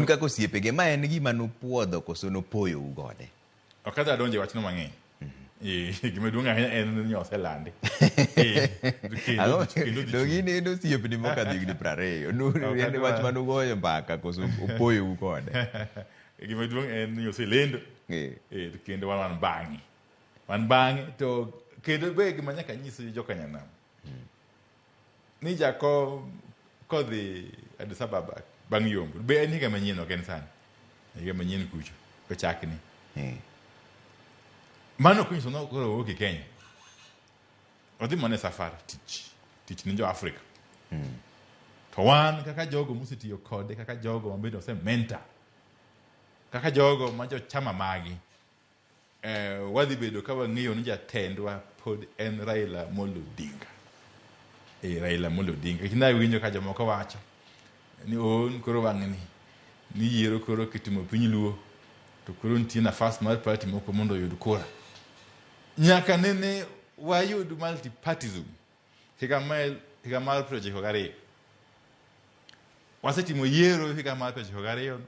kaka osiepege, ma en gima nupuodho koso nopoyou gode? Ok adwa donjo e wachno mang'eny. Gima duong' ahinya en ni oselande. Kendo dhi Donge in en osiepni mokadho higni 20. Ok En adwa. wach manugoyo mbaka koso opoyou kode? Gima duong' en ni oselendo. To kendo wan bang'e. Wan bang'e to kendo be gima nyaka anyis joka Nyanam. Ni Jakom kodhi Addis Ababa bang' yombo. Be en higa manyien ok en sani. Higa manyien kucho kochakni. Mano ok onyiso ni koro owuok e Kenya. Odhi mana e safar tich. Tich ne jo Afrika. To wan kaka jogo mosetiyo kode, kaka jogo mabende ose mentor, kaka jogo ma jo chama magi, wadhi bedo ka wang'eyo ni jatendwa pod en Raila Amolo Odinga. Raila Amolo Odinga. Nikech nawinjo ka jomoko wacho ni on koro wang'ni ni yiero koro kitimo piny Luo to koro nitie nafas mar party moko mondo oyud kura. Nyaka nene wayud multipartism higa mar 92. Wasetimo yiero higa mar 92,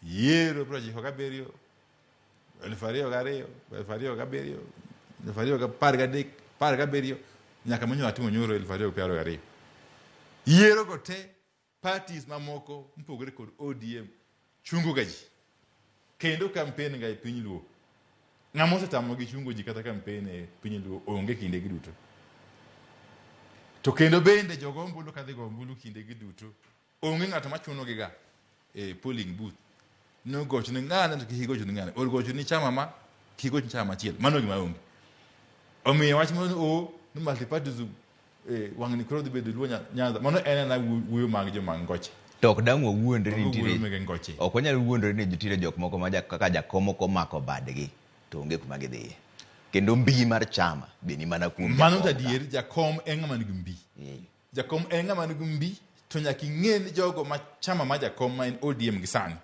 yiero 97, 2002, 2007, 2013, 17, nyaka manyo watimo nyoro 2022. Yiero go te parties mamoko mopogore kod ODM chungo ga ji. Kendo campaign ga e piny Luo. Ng'ama osetamo gi chungo ji kata campaign e piny Luo onge kinde gi duto. To kendo bende jogo ombulu kadhi go ombulu kinde gi duto onge ng'ato machuno gi ga e polling booth. No gocho ni ng'ane to kik igocho ni ng'ane. Or gocho ni chama ma kik igoch ni chama machielo. Mano gima onge. Omiyo wach mano o ni multipartyism wang'ni koro dhi bedo Luo Nyanza. Mano en ana wuoyo mag joma ngoche. To ok dang' wawuondre ni Mago wuoyo nitiere mege ngoche. Ok wanyal wuondore ni nitiere jok moko ma kaka jakom ok omako badgi to onge kuma gidhiye. Kendo mbi mar chama be ni mana kuom Mano jakom to adier, jakom en ng'ama nigi mbi. Jakom en ng'ama nigi mbi to nyaka ing'e ni jogo ma chama ma jakom ma en ODM gi sani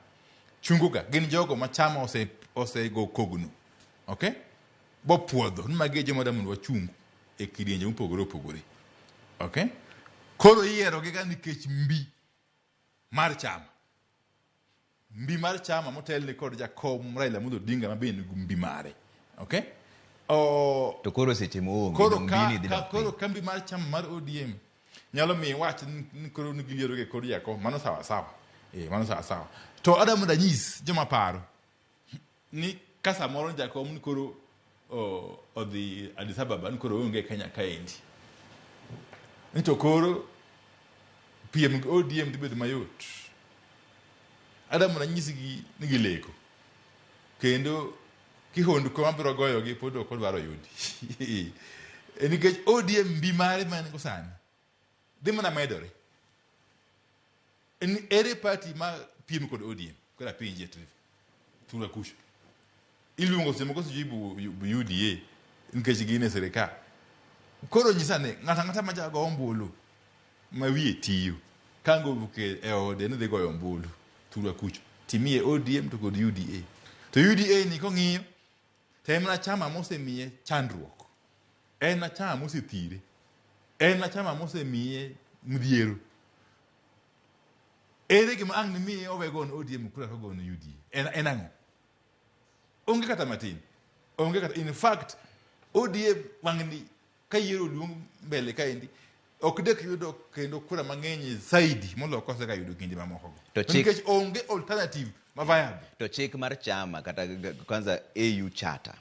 chungo ga gin jogo ma chama osego kogno. Okay? Bopuodho ni magi e joma dwa mondo wachung e kidienje mopogore opogore. Okay? Koro iyiero gi ga nikech mbi mar chama. Mbi mar chama motelni kod jakom Raila Amolo Odinga ma bende nigi mbi mare. Okay? To koro seche moonge, dong' mbi ni dhi dok Koro piny. kambi mar chama mar ODM nyalo miyo wach ni koro ni giliero gi kod jakom. Mano sawa sawa. Mano sawa sawa. To adwa mondo anyis joma paro ni ka samoro jakom ni koro odhi Addis Ababa ni koro oonge Kenya kaendi. Ni to koro piem gi ODM dhi bedo mayot. Adwa mondo anyisgi ni gileko. Kendo kihondko mabiro goyogi pod ok odwaro yudi. Nikech ODM mbi mare ma en go sani dhi mana medore. En ere party ma piem kod ODM? Koro apenji at least. Thura kucho. Iluongo seche moko sijui bu UDA nikech gin e sirikal. Koro nyisa ni ng'ato ang'ata ma jago ombulu ma wiye tiyo ka ngowuok e ode ni dhi goyo ombulu thura kucho timiye ODM to kod UDA. To UDA ni kong'iyo to en mana chama mosemiye chandruok. En mana chama mosethire. En mana chama mosemiye midhiero. Ere gima ang' nimiye owe gono ODM kura to gono UDA? En ang'o? Onge kata matin. Onge kata, in fact, ODM wang'ni ka yiero oluong mbele kaendi ok dek yudo kendo kura mang'eny zaidi moloyo kosega yudo kinde mamoko go. To chik Nikech onge alternative ma viable. To chik mar chama kata kwanza AU Charter.